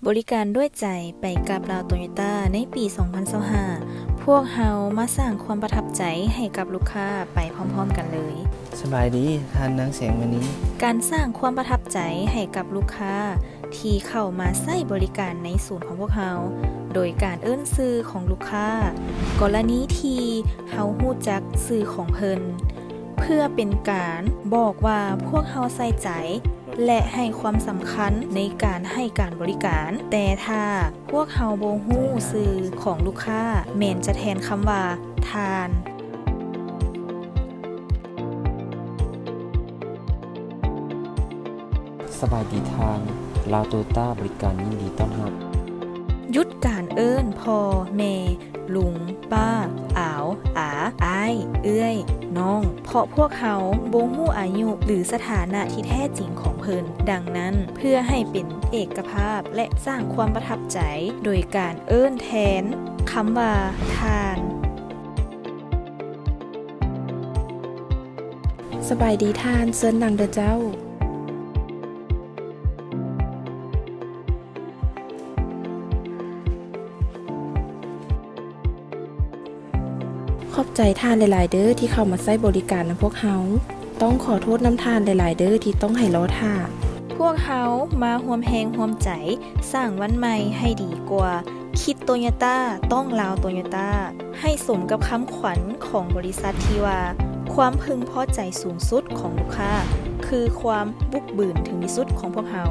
ບໍລິການດ້ວຍໃຈໄປກັບລາວໂຕໂຍຕ້າໃນປີສອງພັນຊາວຫ້າ ພວກເຮົາມາສ້າງຄວາມປະທັບໃຈໃຫ້ກັບລູກຄ້າໄປພ້ອມໆກັນເລີຍ. ສະບາຍດີ ທ່ານນາງແສງມະນີ. ການສ້າງຄວາມປະທັບໃຈໃຫ້ກັບລູກຄ້າທີ່ເຂົ້າມາໃຊ້ບໍລິການໃນສູນຂອງພວກເຮົາ ໂດຍການເອີ້ນຊື່ຂອງລູກຄ້າ, ກໍລະນີທີ່ເຮົາຮູ້ຈັກຊື່ຂອງເພິ່ນ ເພື່ອເປັນການບອກວ່າພວກເຮົາໃສ່ໃຈ ແລະ ໃຫ້ຄວາມສຳຄັນໃນການໃຫ້ການບໍລິການ, ແຕ່ຖ້າພວກເຮົາບໍ່ຮູ້ຊື່ຂອງລູກຄ້າ ແມ່ນຈະແທນຄຳວ່າ ທ່ານ. ສະບາຍດີທ່ານ, ລາວໂຕໂຍຕ້າບໍລິການຍິນດີຕ້ອນຮັບ. ຢຸດການເອີ້ນພໍ່, ແມ່, ລຸງ, ປ້າ, ອາວ, ອາ, ອ້າຍ, ເອື້ອຍ, ນ້ອງ, ເພາະພວກເຮົາບໍ່ຮູ້ອາຍຸ ຫຼື ສະຖານະທີ່ແທ້ຈິງຂອງເພິ່ນ. ດັ່ງນັ້ນ, ເພື່ອໃຫ້ເປັນເອກະພາບ ແລະ ສ້າງຄວາມປະທັບໃຈ ໂດຍການເອີ້ນແທນຄຳວ່າ ທ່ານ. ສະບາຍດີທ່ານ, ເຊີນນັ່ງເດີເຈົ້າ. ຂອບໃຈທ່ານຫຼາຍໆເດີທີ່ເຂົ້າມາໃຊ້ບໍລິການນຳພວກເຮົາ. ຕ້ອງຂໍໂທດນຳທ່ານຫຼາຍໆເດີທີ່ຕ້ອງໃຫ້ລໍຖ້າ. ພວກເຮົາມາຮ່ວມແຮງຮ່ວມໃຈສ້າງວັນໃໝ່ໃຫ້ດີກວ່າ. ຄິດໂຕໂຍຕ້າ ຕ້ອງລາວໂຕໂຍຕ້າ. ໃຫ້ສົມກັບຄຳຂວັນຂອງບໍລິສັດທີ່ວ່າ ຄວາມເພິ່ງພໍໃຈສູງສຸດຂອງລູກຄ້າ ຄືຄວາມບຸກບືນເຖິງທີ່ສຸດຂອງພວກເຮົາ.